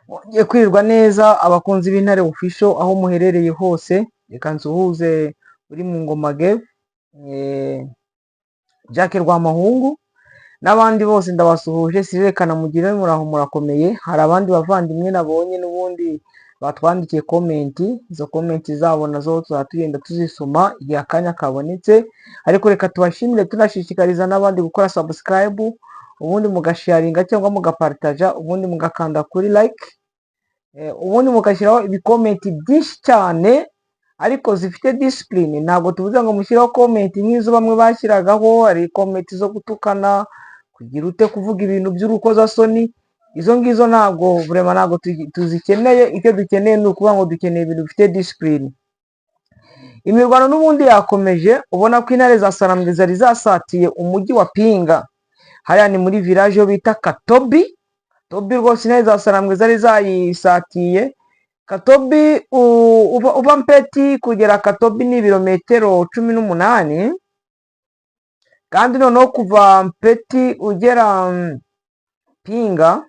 Mwongeye kwirirwa neza abakunzi b'Intare Official aho muherereye hose. Reka nsuhuze uri mu ngoma ge, Jack Rwamahungu n'abandi bose ndabasuhuje. Sirerekana mugire muraho murakomeye. Hari abandi bavandimwe nabonye n'ubundi batwandikiye comment, izo comment zabo nazo tuzaba tugenda tuzisoma igihe akanya kabonetse, ariko reka tubashimire tunashishikariza n'abandi gukora subscribe, ubundi mugasharinga cyangwa mugapartaja, ubundi mugakanda kuri like, ubundi mugashyiraho ibicomment byinshi cyane ariko zifite discipline. Ntabwo tuvuze ngo mushyireho comment nk'izo bamwe bashyiragaho, hari comment zo gutukana, kugira ute, kuvuga ibintu by'urukozasoni. Izo ngizo ntabwo vraiment ntabwo tuzikeneye. Icyo dukeneye ni ukuvuga ngo dukeneye ibintu bifite discipline. Imirwano n'ubundi yakomeje, ubona ko intare za Sarambwe zari zasatiye umujyi wa Pinga, hariya ni muri village yo bita Katobi. Katobi rwose intare za Sarambwe zari zayisatiye. Katobi uva Mpeti kugera Katobi ni ibirometero 18, kandi noneho kuva Mpeti ugera Pinga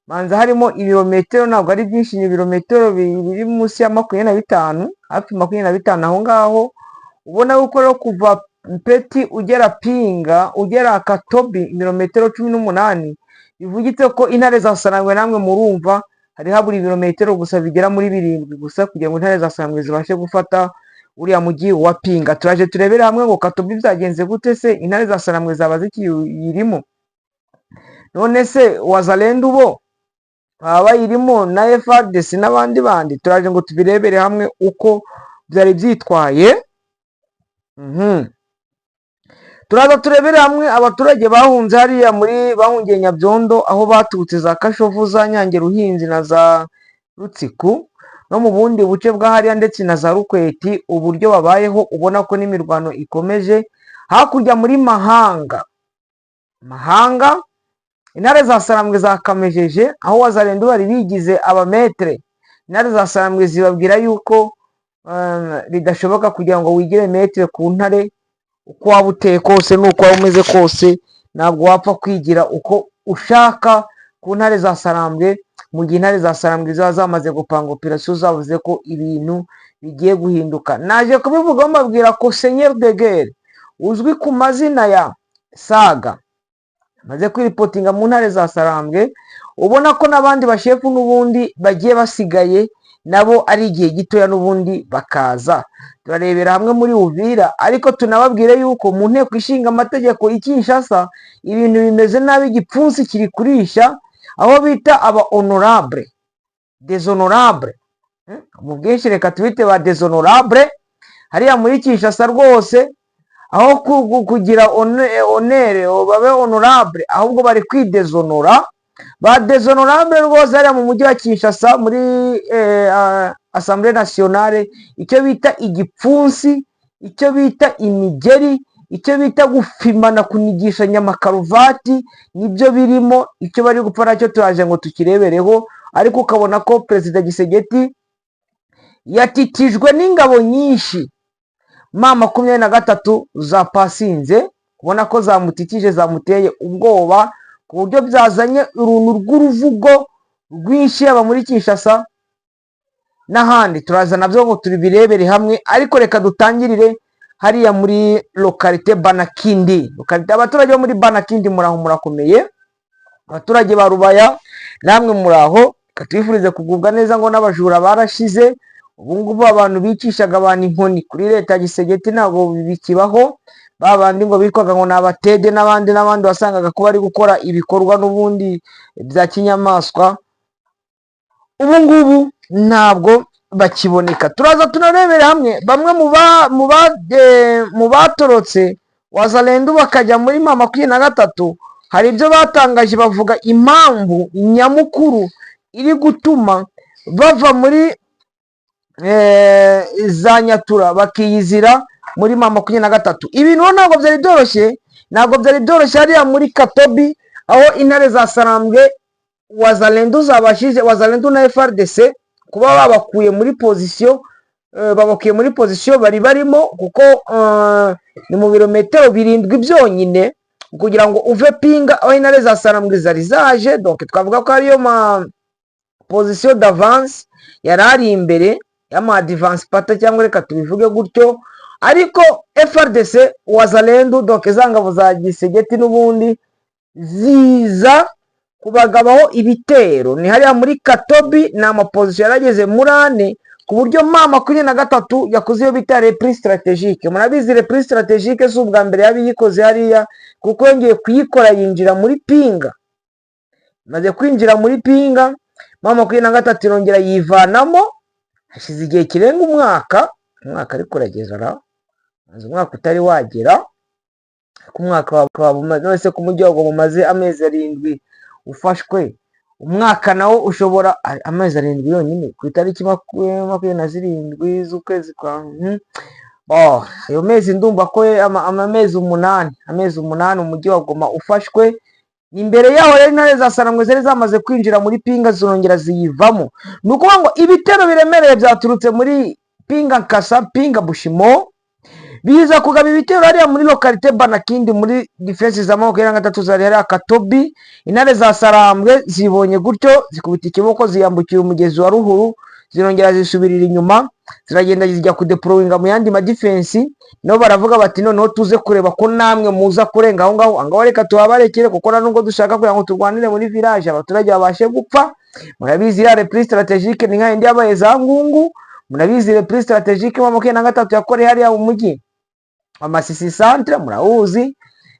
manza harimo ibirometero, ntabwo ari byinshi, ni ibirometero biri munsi ya 25, hafi 25 aho ngaho. Ubona yuko rero kuva Mpeti ugera Pinga ugera Katobi ibirometero 18, bivugitse ko intare za Sarambwe namwe murumva hari habura ibirometero gusa bigera muri 7 gusa kugira ngo intare za Sarambwe zibashe gufata uriya mujyi wa Pinga. Turaje turebere hamwe ngo Katobi byagenze gute se, intare za Sarambwe zaba zikiyirimo? None se Wazalendo bo baba bayirimo na FARDC n'abandi bandi? Turaje ngo tubirebere hamwe uko byari byitwaye. Turaza turebere hamwe abaturage bahunze hariya muri bahungiye Nyabyondo, aho baturutse za Kashovu, za Nyange, Ruhinzi na za Rutsiku no mu bundi buce bwa hariya ndetse na za Rukweti, uburyo babayeho. Ubona ko n'imirwano ikomeje hakurya muri Mahanga. Mahanga intare za Sarambwe zakamejeje, aho Wazalendo bari bigize abamaître. Intare za Sarambwe zibabwira yuko bidashoboka kugira ngo wigire maître ku ntare. Uko waba uteye kose n'uko waba umeze kose, ntabwo wapfa kwigira uko ushaka ku ntare za Sarambwe mu gihe intare za Sarambwe ziba zamaze gupanga opération, zavuze ko ibintu bigiye guhinduka. Naje kubivugaho mbabwira ko Seigneur de Guerre uzwi ku mazina ya Saga amaze kwiripotinga mu ntare za Sarambwe. Ubona ko n'abandi bashefu n'ubundi bagiye basigaye nabo ari igihe gitoya n'ubundi bakaza. Turarebera hamwe muri Uvira, ariko tunababwire yuko mu nteko ishinga amategeko i Kinshasa ibintu bimeze nabi, igipfunsi kiri kurisha, aho bita aba honorable déshonorable, mu bwinshi reka tubite ba déshonorable hariya muri Kinshasa rwose. Aho kugira honneur babe honorable, ahubwo bari kwidezonora. Ba déshonorable rwose hariya mu mujyi wa Kinshasa muri Assemblée nationale, icyo bita igipfunsi, icyo bita imigeri, icyo bita gufimana, kunigishanya amakaruvati, nibyo birimo. Icyo bari gupfa nacyo turaje ngo tukirebereho. Ariko ukabona ko Perezida Tshisekedi yatitijwe n'ingabo nyinshi M23 zapasinze, ubona ko zamutitije, zamuteye ubwoba ku buryo byazanye uruntu rw'uruvugo rwinshi yaba muri Kinshasa n'ahandi. Turaza nabyo ngo tubirebere hamwe, ariko reka dutangirire hariya muri localité Banakindi. Localité, abaturage bo muri Banakindi muraho murakomeye. Abaturage ba Rubaya namwe muraho, reka tubifurize kugubwa neza. Ngo n'abajura barashize, ubu ngubu abantu bicishaga abantu inkoni kuri leta ya Tshisekedi ntabwo bikibaho. Ba bandi ngo bitwaga ngo ni abatede n'abandi n'abandi, wasangaga ko bari gukora ibikorwa n'ubundi bya kinyamaswa, ubu ngubu ntabwo bakiboneka. Turaza tunarebere hamwe bamwe mu batorotse Wazalendo bakajya muri M23. Hari ibyo batangaje, bavuga impamvu nyamukuru iri gutuma bava muri za Nyatura bakiyizira muri M23. Ibintu ntabwo byari byoroshye, ntabwo byari byoroshye hariya muri Katobi, aho intare za Sarambwe Wazalendo zabashije, Wazalendo na FARDC, kuba babakuye muri position, babakuye muri position bari barimo, kuko ni mu birometero 7 byonyine kugira ngo uve Pinga aho intare za Sarambwe zari zaje. Donc twavuga ko ariyo ma Position d'avance yari ari imbere y'ama advance party, cyangwa reka tubivuge gutyo. Ariko FARDC, Wazalendo, donc za ngabo za Tshisekedi n'ubundi ziza kubagabaho ibitero. Ni hariya muri Katobi, ni ama position yarageze muri ane, ku buryo M23 yakoze iyo bita repli stratégique. Murabizi, repli stratégique si ubwa mbere yabiyikoze hariya, kuko yongeye kuyikora yinjira muri Pinga. Maze kwinjira muri Pinga, M23 irongera yivanamo. Hashize igihe kirenga umwaka, umwaka ariko urageza ra, umwaka utari wagera ku mwaka waba umaze. None se ku mujyi wa Goma umaze amezi 7 ufashwe, umwaka nawo ushobora amezi 7 yonyine, ku itariki 27 z'ukwezi kwa Oh, ayo mezi ndumva ko amezi 8, amezi 8 umujyi wa Goma ufashwe. Imbere yaho rero intare za Sarangwe zari zamaze kwinjira muri Pinga, zirongera ziyivamo. Ni ukuvuga ngo ibitero biremereye byaturutse muri Pinga Nkasa, Pinga Bushimo, biza kugaba ibitero hariya muri localité Banakindi, muri défense za 23 zari hariya Katobi. Intare za Sarambwe zibonye gutyo zikubita ikiboko, ziyambukira umugezi wa Ruhuru, zirongera zisubirira inyuma, ziragenda zijya kudeployinga mu yandi ma défense. Nabo baravuga bati: "Noneho tuze kureba ko namwe muza kurenga aho ngaho." Aho ngaho reka tuhabarekere, kuko na nubwo dushaka kugira ngo turwanire muri village, abaturage babashe gupfa. Murabizi, ya repli stratégique ni nka indi yabaye za Ngungu. Murabizi, repli stratégique M23 yakoreye hariya mu mujyi wa Masisi centre, murawuzi.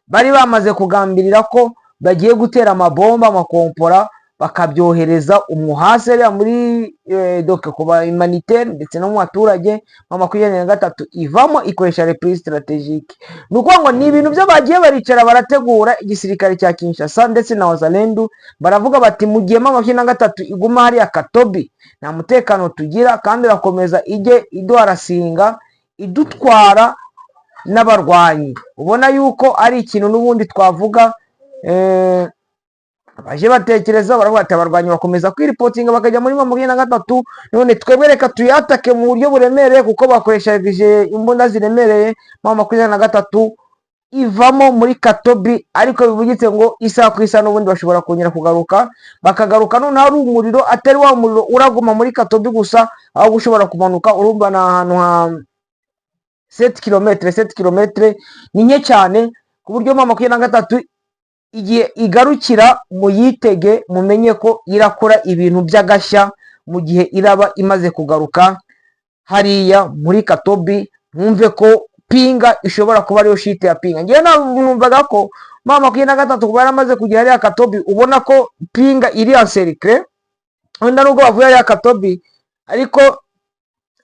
Bari bamaze kugambirira ko bagiye gutera amabomba, amakompora, bakabyohereza umuhasi hariya muri donc ku ba humanitaire ndetse no mu baturage. M23 ivamo ikoresha repli stratégique. Ni ukuvuga ngo ni ibintu byo bagiye baricara barategura. Igisirikare cya Kinshasa ndetse na Wazalendo baravuga bati: "Mu gihe M23 iguma hariya Katobi, nta mutekano tugira, kandi irakomeza ijye iduharasinga, idutwara n'abarwanyi." Ubona yuko ari ikintu n'ubundi twavuga baje batekereza, baravuga ati: "Abarwanyi bakomeza kwiripotinga bakajya muri 23, none twebwe reka tuyatake mu buryo buremereye," kuko bakoresheje imbunda ziremereye. M23 ivamo muri Katobi, ariko bivugitse ngo isaha ku isaha n'ubundi bashobora kongera kugaruka, bakagaruka noneho ari umuriro, atari wa muriro uraguma muri Katobi gusa, ahubwo ushobora kumanuka. Urumva ni ahantu ha 7 kilometre, 7 kilometre ni nke cyane, ku buryo M23 igihe igarukira muyitege, mumenye ko irakora ibintu by'agashya mu gihe iraba imaze kugaruka hariya muri Katobi. Mwumve ko Pinga ishobora kuba ariyo shite ya Pinga. Ngewe numvaga ko M23 kuba yaramaze kugera hariya Katobi, ubona ko Pinga iri encerclée. Wenda nubwo bavuye hariya Katobi, ariko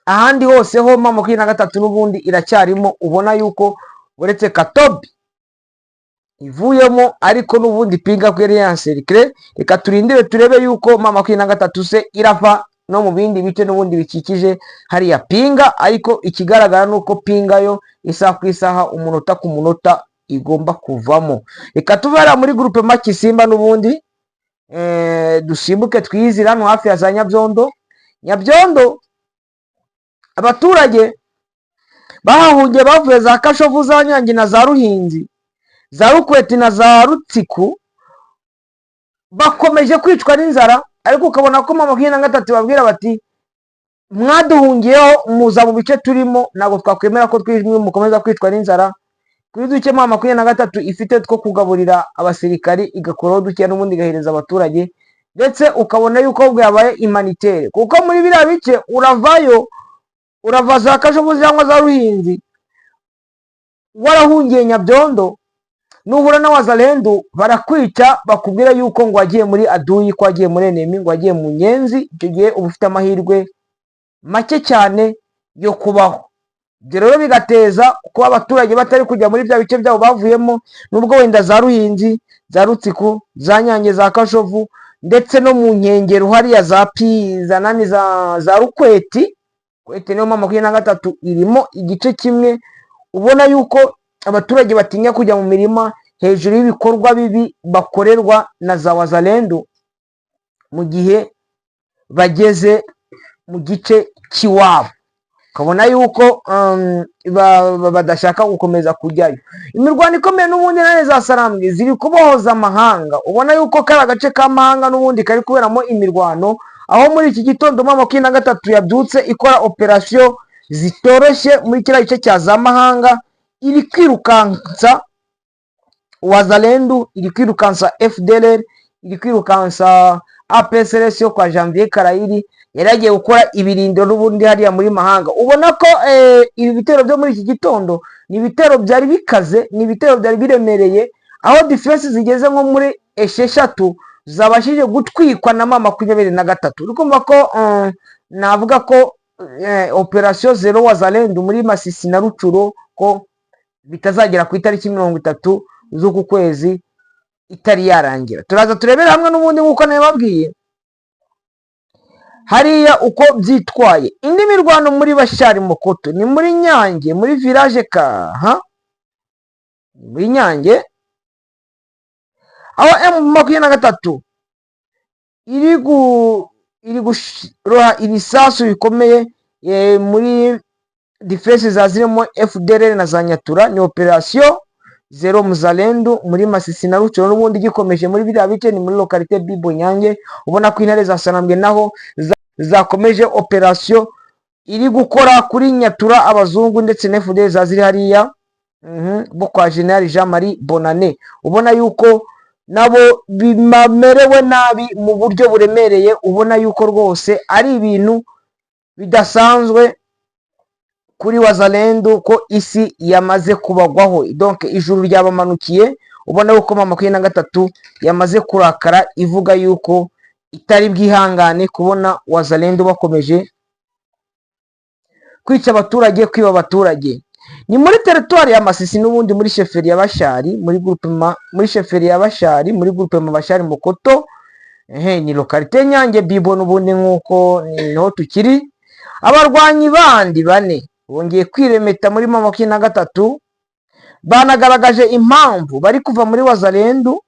ahandi hose ho M23 n'ubundi iracyarimo. Ubona yuko uretse Katobi ivuyemo, ariko n'ubundi Pinga ko yari encerclée. Reka turindire turebe yuko M23 se irava no mu bindi bice n'ubundi bikikije hariya Pinga. Ariko ikigaragara ni uko Pinga yo isaha ku isaha, umunota ku munota, igomba kuvamo. Reka tuve hariya muri groupement Kisimba n'ubundi, dusimbuke twiyizire hano hafi ya za Nyabyondo. Nyabyondo abaturage bahahungiye bavuye za Kashovu, za Nyange na za Ruhinzi, za Rukweti na za Rutsiku, bakomeje kwicwa n'inzara. Ariko ukabona ko M23 babwira bati: "Mwaduhungiyeho muza mu bice turimo, ntabwo twakwemera ko mukomeza kwicwa n'inzara." Kuri duke M23 ifite two kugaburira abasirikari, igakuraho duke n'ubundi igahereza abaturage. Ndetse ukabona yuko ahubwo yabaye humanitaire, kuko muri biriya bice uravayo, urava za Kashovu cyangwa za Ruhinzi warahungiye Nyabyondo, nuhura na Wazalendu barakwica, bakubwira yuko ngo wagiye muri adui, ko wagiye muri ennemi, ngo wagiye mu nyenzi. Icyo gihe uba ufite amahirwe make cyane yo kubaho. Ibyo rero bigateza kuba abaturage batari kujya muri bya bice byabo bavuyemo, nubwo wenda za Ruhinzi, za Rutsiku, za Nyange, za Kashovu, ndetse no mu nkengero hariya za pi za nani, za Rukweti. Kweti niyo M23 irimo igice kimwe. Ubona yuko abaturage batinya kujya mu mirima hejuru y'ibikorwa bibi bakorerwa na za Wazalendu mu gihe bageze mu gice cy'iwabo, ukabona yuko badashaka gukomeza kujyayo. Imirwano ikomeye n'ubundi, intare za Sarambwe ziri kubohoza amahanga. Ubona yuko kari agace k'amahanga n'ubundi kari kuberamo imirwano. Aho muri iki gitondo M23 yabyutse ikora operasiyo zitoroshye muri kiriya gice cya za Mahanga, iri kwirukansa Wazalendu, iri kwirukansa FDLR, iri kwirukansa APSLS yo kwa Janvier Karayiri yari yagiye gukora ibirindiro n'ubundi hariya muri Mahanga. Ubona ko ibi bitero byo muri iki gitondo ni ibitero byari bikaze, ni ibitero byari biremereye, aho defense zigeze nko muri 6 zabashije gutwikwa na M23. Uri kumva ko navuga ko operasiyo Zéro Wazalendu muri Masisi na Rutshuru ko bitazagera ku itariki 30 z'uku kwezi itari yarangira. Turaza turebere hamwe n'ubundi nk'uko nabibabwiye hariya uko byitwaye. Indi mirwano muri Bashari Mokoto ni muri Nyange, muri village Kaha, muri Nyange, aho M23 iri guroha ibisasu bikomeye muri defense za zirimo FDLR na za Nyatura. Ni operasiyo Zéro Muzalendo muri Masisi na Rutshuru n'ubundi gikomeje muri biriya bice, ni muri localité Bibo Nyange. Ubona ko intare za Sanambwe naho zakomeje operasiyo iri gukora kuri Nyatura, abazungu ndetse na FDL za ziri hariya bo kwa General Jean Marie Bonane. Ubona yuko nabo bamerewe nabi mu buryo buremereye, ubona yuko rwose ari ibintu bidasanzwe kuri Wazalendu, ko isi yamaze kubagwaho, donc ijuru ryabamanukiye. Ubona yuko M23 yamaze kurakara, ivuga yuko itari bwihangane kubona Wazalendu bakomeje kwica abaturage, kwiba abaturage. Ni muri teritwari ya Masisi n'ubundi, muri chefferie ya Bashari, muri groupement, muri chefferie ya Bashari, muri groupement Bashari Mokoto. Ehe, ni localité Nyange Bibo n'ubundi nk'uko niho tukiri. Abarwanyi bandi bane bongeye kwiremeta muri M23, banagaragaje impamvu bari kuva muri Wazalendu.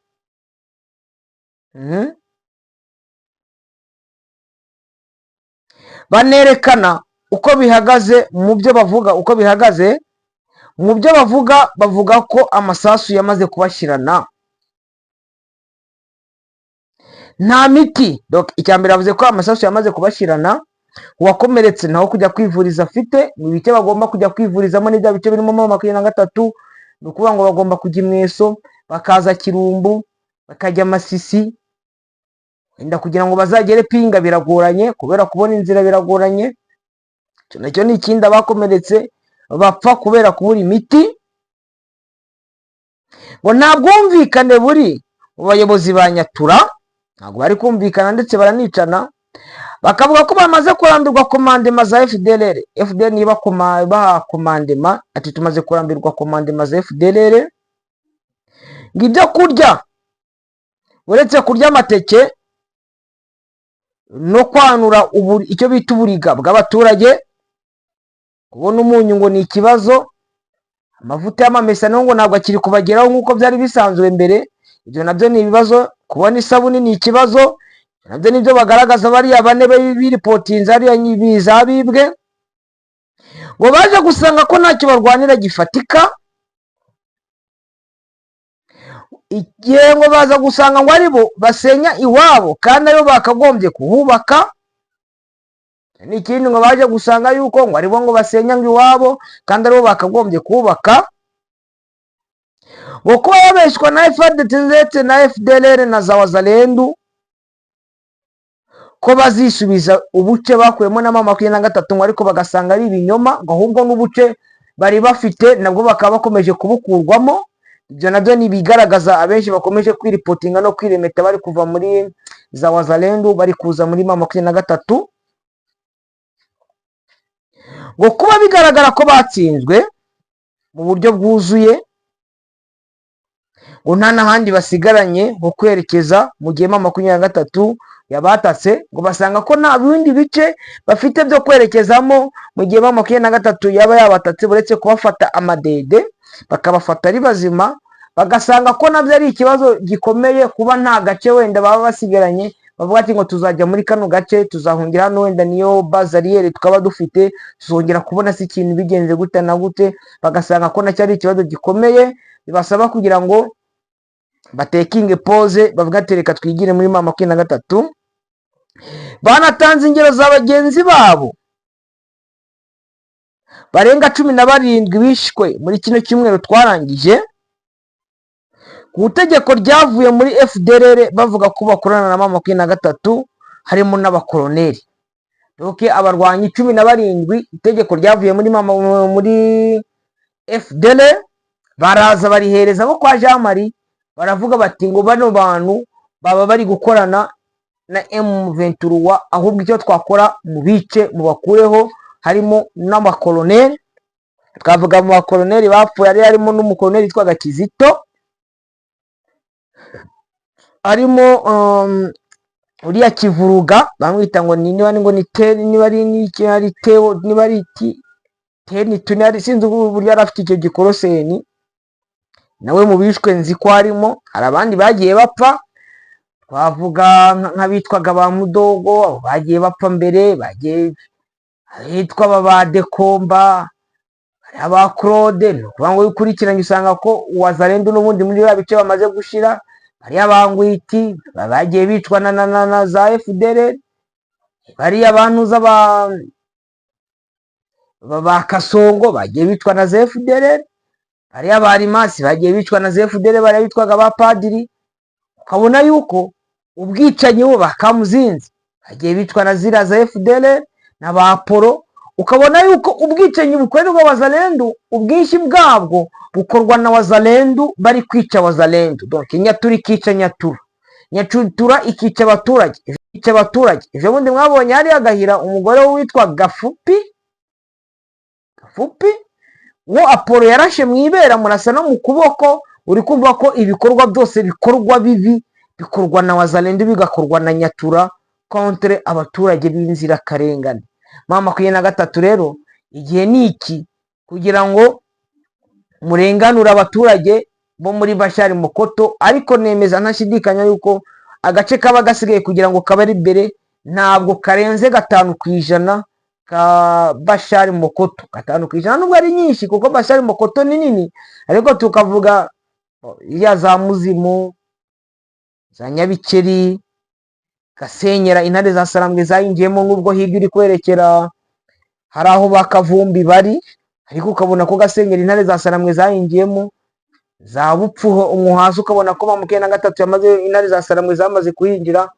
Banerekana uko bihagaze mu byo bavuga, uko bihagaze mu byo bavuga. Bavuga ko amasasu yamaze kubashirana, nta miti. Donc icya mbere, bavuze ko amasasu yamaze kubashirana, uwakomeretse ntaho kujya kwivuriza afite. Mu bice bagomba kujya kwivurizamo ni bya bice birimo M23, ni ukuvuga ngo bagomba kujya i Mweso, bakaza Kirumbu, bakajya Masisi, wenda kugira ngo bazagere Pinga biragoranye, kubera kubona inzira biragoranye. Icyo nacyo ni ikindi, abakomeretse bapfa kubera kubura imiti. Ngo nta bwumvikane buri mu bayobozi ba Nyatura, ntabwo bari kumvikana ndetse baranicana. Bakavuga ko bamaze kurambirwa commandement za FDLR. FDLR niba baha commandement, ati tumaze kurambirwa commandement za FDLR. Ngo ibyo kurya, uretse kurya amateke no kwanura icyo bita uburiga bw'abaturage, kubona umunyu ngo ni ikibazo, amavuta y'amamesa nayo ngo ntabwo akiri kubageraho nk'uko byari bisanzwe mbere, ibyo nabyo ni ibibazo, kubona isabuni ni ikibazo, nabyo nibyo bagaragaza bariya bane biripotinze hariya bizabibwe. Ngo baje gusanga ko ntacyo barwanira gifatika, igihe ngo baza gusanga ngo aribo basenya iwabo kandi aribo bakagombye kuhubaka. N'ikindi, ngo baje gusanga yuko ngo aribo ngo basenya ngo iwabo kandi aribo bakagombye kubaka. Ngo kuba babeshywa na FARDC ndetse na FDLR na za Wazalendu ko bazisubiza ubuce bakuyemo na M23, ngo ariko bagasanga ari ibinyoma, ngo ahubwo n'ubuce bari bafite nabwo bakaba bakomeje kubukurwamo. Ibyo nabyo ni ibigaragaza abenshi bakomeje kwiripotinga no kwiremeta, bari kuva muri za Wazalendu bari kuza muri M23. Ngo kuba bigaragara ko batsinzwe mu buryo bwuzuye, ngo nta n'ahandi basigaranye ho kwerekeza mu gihe M23 yabatatse. Ngo basanga ko nta bindi bice bafite byo kwerekezamo mu gihe M23 yaba yabatatse, uretse kubafata amadede bakabafata ari bazima. Bagasanga ko nabyo ari ikibazo gikomeye kuba nta gace wenda baba basigaranye bavuga ati ngo tuzajya muri kano gace, tuzahungira hano, wenda niyo base arrière tukaba dufite, tuzongera kubona se ikintu bigenze gute na gute. Bagasanga ko nacyo ari ikibazo gikomeye bibasaba kugira ngo batekinge pause, bavuga ati reka twigire muri M23. Banatanze ingero za bagenzi babo barenga 17 bishwe muri kino cyumweru twarangije ku itegeko ryavuye muri FDLR, bavuga ko bakorana na M23, harimo n'abakoroneri. Donc abarwanyi 17, itegeko ryavuye muri mama muri FDLR, baraza barihereza abo kwa Jean Marie, baravuga bati ngo bano bantu baba bari gukorana na M23, ahubwo icyo twakora, mu bice mubakureho. Harimo n'abakoroneri. Twavuga mu bakoroneri bapfuye, hari harimo n'umukoroneri witwaga Kizito, harimo uriya Kivuruga bamwita ngo ni niba ngo ni te, niba ari n'iki, ari Teo, niba ari ti teni tuni, ari sinzi uburyo yari afite icyo gikoroseni, nawe mu bishwe nzi ko harimo. Hari abandi bagiye bapfa, twavuga nk'abitwaga ba Mudogo, abo bagiye bapfa mbere, bagiye abitwa ba Dekomba, hari aba Claude. Ni ukuvuga ngo iyo ukurikiranye usanga ko Wazalendo n'ubundi muri biriya bice bamaze gushira. Hariya ba Ngwiti bagiye bicwa na za FDLR, bariya bantuza ba Kasongo bagiye bicwa na za FDLR, bariya ba Rimasi bagiye bicwa na za FDLR, bariya bitwaga ba Padiri. Ukabona yuko ubwicanyi bo bakamuzinzi bagiye bicwa na ziriya za FDLR na ba Polo. Ukabona yuko ubwicanyi bukorerwa Wazalendu, ubwinshi bwabwo bukorwa na Wazalendu bari kwica Wazalendu. Donc Nyatura ikica Nyatura, Nyatura ikica abaturage, ikica abaturage. Ejo bundi mwabonye hariya Gahira umugore witwa Gafupi, Gafupi uwo Apolo yarashe mu ibera, amurasa no mu kuboko. Uri kumva ko ibikorwa byose bikorwa bibi bikorwa na Wazalendu, bigakorwa na Nyatura contre abaturage b'inzirakarengane. M23 rero, igihe ni iki kugira ngo murenganure abaturage bo muri Bashari Mukoto. Ariko nemeza ntashidikanya yuko agace kaba gasigaye kugira ngo kabe ari imbere ntabwo karenze 5% ka Bashari Mokoto. 5% nubwo ari nyinshi, kuko Bashari Mokoto ni nini, ariko tukavuga iriya za Muzimu, za Nyabikeri, Gasenyera, intare za Sarambwe zayinjiyemo, nubwo hirya uri kwerekera hari aho ba Kavumbi bari, ariko ukabona ko Gasenyera intare za Sarambwe zayinjiyemo, za Bupfuho umuhasi, ukabona ko M23 yamaze, intare za Sarambwe zamaze kuhinjira.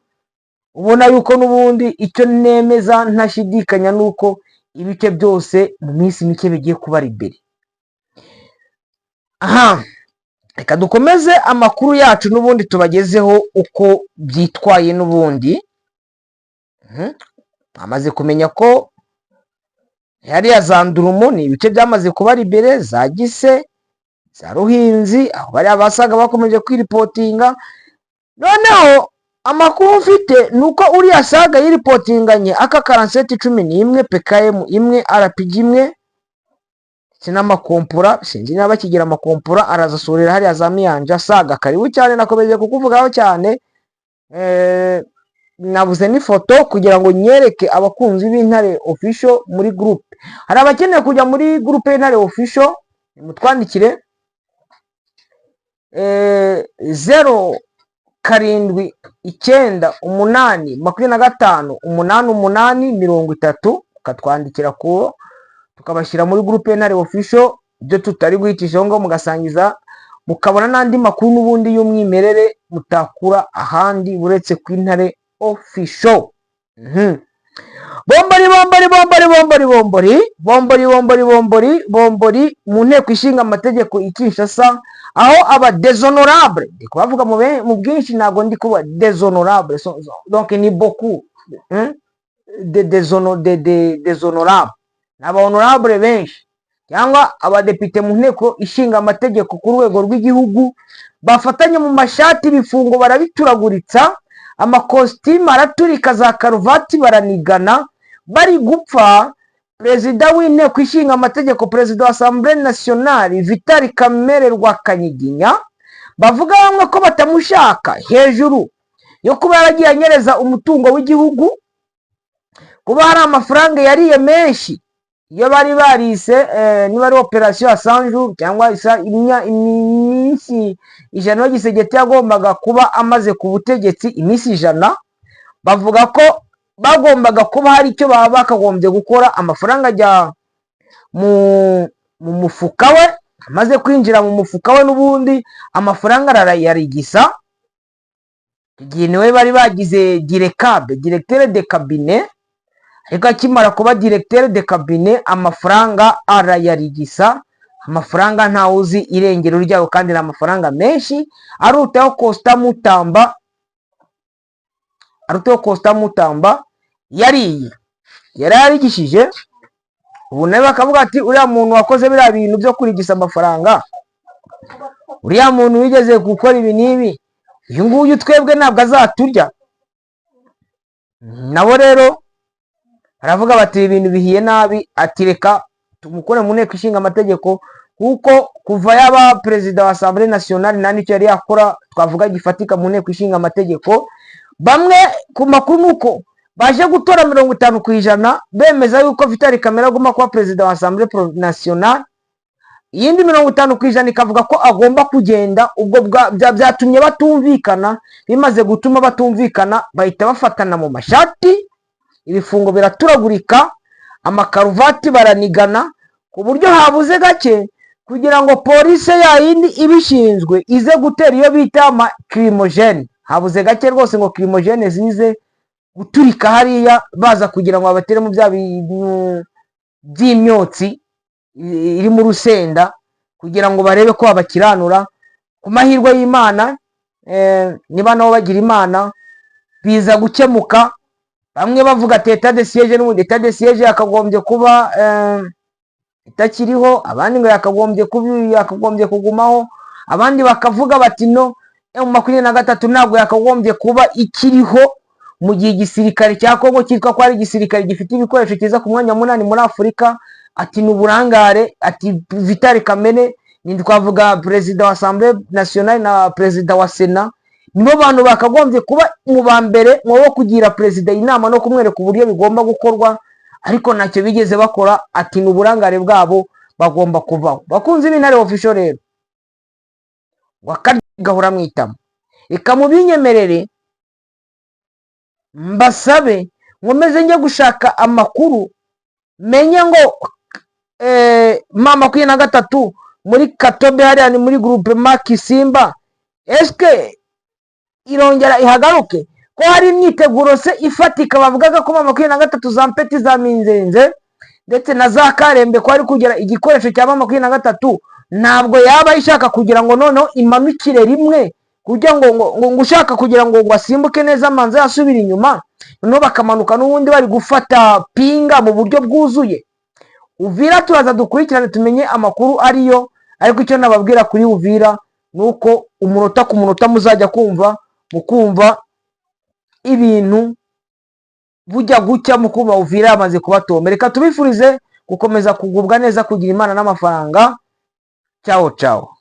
Ubona yuko n'ubundi icyo nemeza ntashidikanya ni uko ibice byose mu minsi mike bigiye kuba libéré. Aha reka dukomeze amakuru yacu n'ubundi tubagezeho uko byitwaye. N'ubundi amaze kumenya ko hariya za Ndurumo ni ibice byamaze kuba libéré, za Gise, za Ruhinzi, aho bariya basaga bakomeje kwiripotinga. Noneho amakuru mfite ni uko uriya saga yiripotinganye AK 47 11, PKM imwe, RPG imwe ndetse n'amakompora. Sinzi niba bakigira amakompora. Araza asurira hariya za Miyanja. Saga, karibu cyane, nakomeje kukuvugaho cyane. Nabuze n'ifoto kugira ngo nyereke abakunzi b'Intare Official muri groupe. Hari abakeneye kujya muri groupe y'Intare Official, mutwandikire 0798258830, ukatwandikira ku tukabashyira muri groupe y'Intare Official, ibyo tutari guhitishaho ngo mugasangiza, mukabona n'andi makuru n'ubundi y'umwimerere mutakura ahandi uretse ku Intare Official. Bombori bombori bombori bombori bombori bombori bombori bombori bombori mu Nteko Ishinga Amategeko i Kinshasa, aho aba déshonorables, ndi kubavuga mu bwinshi, ntabwo ndi kuba déshonorable, donc ni beaucoup de déshonorable, ni aba honorable benshi cyangwa abadepite mu Nteko Ishinga Amategeko ku rwego rw'igihugu bafatanye mu mashati, ibifungo barabituraguritsa, amakositimu araturika, za karuvati baranigana, bari gupfa perezida w'Inteko Ishinga Amategeko, perezida wa Assemblée nationale, Vital Kamerhe Rwakanyiginya. Bavuga bamwe ko batamushaka, hejuru yo kuba yaragiye anyereza umutungo w'igihugu, kuba hari amafaranga yariye menshi iyo bari barise niba ari opération ya 100 jours cyangwa iminsi 100 Tshisekedi yagombaga kuba amaze ku butegetsi, iminsi 100. Bavuga ko Bagombaga kuba hari icyo baba bakagombye gukora. Amafaranga ajya mu mufuka we. Amaze kwinjira mu mufuka we, n'ubundi amafaranga arayarigisa. Igihe niwe bari bagize direcab, directeur de cabinet, ariko akimara kuba directeur de cabinet, amafaranga arayarigisa. Amafaranga ntawe uzi irengero ryayo, kandi ni amafaranga menshi arutaho Constant Mutamba, arutaho Constant Mutamba yariye, yari yarigishije. Ubu nawe bakavuga ati: "Uriya muntu wakoze biriya bintu byo kurigisa amafaranga, uriya muntu wigeze gukora ibi n'ibi, uyu nguyu twebwe ntabwo azaturya." Nabo rero baravuga bati: "Ibintu bihiye nabi." Ati: "Reka tumukure mu nteko ishinga amategeko," kuko kuva yaba perezida wa Assemblée nationale nta n'icyo yari yakora twavuga gifatika mu nteko ishinga amategeko. Bamwe ku makuru ni uko baje gutora 50% bemeza yuko Vital Kamerhe agomba kuba perezida wa Assemblée nationale, iyindi 50% ikavuga ko agomba kugenda. Ubwo byatumye batumvikana. Bimaze gutuma batumvikana, bahita bafatana mu mashati, ibifungo biraturagurika, amakaruvati baranigana, ku buryo habuze gake kugira ngo polisi ya yindi ibishinzwe ize gutera iyo bita amalacrymogène. Habuze gake rwose ngo lacrymogène zize guturika hariya, baza kugira ngo babateremo bya bintu by'imyotsi iri mu rusenda kugira ngo barebe ko babakiranura. Ku mahirwe y'Imana, niba nabo bagira Imana, biza gukemuka. Bamwe bavuga ati état de siège, n'ubundi état de siège yakagombye kuba itakiriho, abandi ngo yakagombye kugumaho, abandi bakavuga bati: "No, M23 ntabwo yakagombye kuba ikiriho mu gihe igisirikare cya Kongo cyitwa ko ari igisirikare gifite ibikoresho cyiza ku mwanya wa 8 muri Afurika." Ati: "Ni uburangare." Ati: "Vital Kamerhe ni, twavuga perezida wa Assemblée nationale na perezida wa Sena, nibo bantu bakagombye kuba mu ba mbere mu bo kugira perezida inama no kumwereka uburyo bigomba gukorwa, ariko ntacyo bigeze bakora." Ati: "Ni uburangare bwabo, bagomba kuvaho." Bakunzi b'Intare Official rero, ngo akarya gahora mu itama. Reka mubinyemerere mbasabe nkomeze njye gushaka amakuru, menye ngo M23 muri Katobe hariya ni muri groupement Kisimba, eske irongera ihagaruke? Ko hari imyiteguro se ifatika bavugaga ko M23 za Mpeti, za Minzenze ndetse na za Karembe, ko hari kugera igikoresho cya M23, ntabwo yaba ishaka kugira ngo noneho imanukire rimwe, kugira ngo ushaka kugira ngo asimbuke neza amanza yasubira inyuma, noneho bakamanuka n'ubundi bari gufata Pinga mu buryo bwuzuye? Uvira turaza dukurikirane tumenye amakuru ariyo, ariko icyo nababwira kuri Uvira ni uko umunota ku munota muzajya kumva, mukumva ibintu bujya gucya, mukumva Uvira yamaze kubatoma. Reka tubifurize gukomeza kugubwa neza, kugira Imana n'amafaranga. Ciao ciao.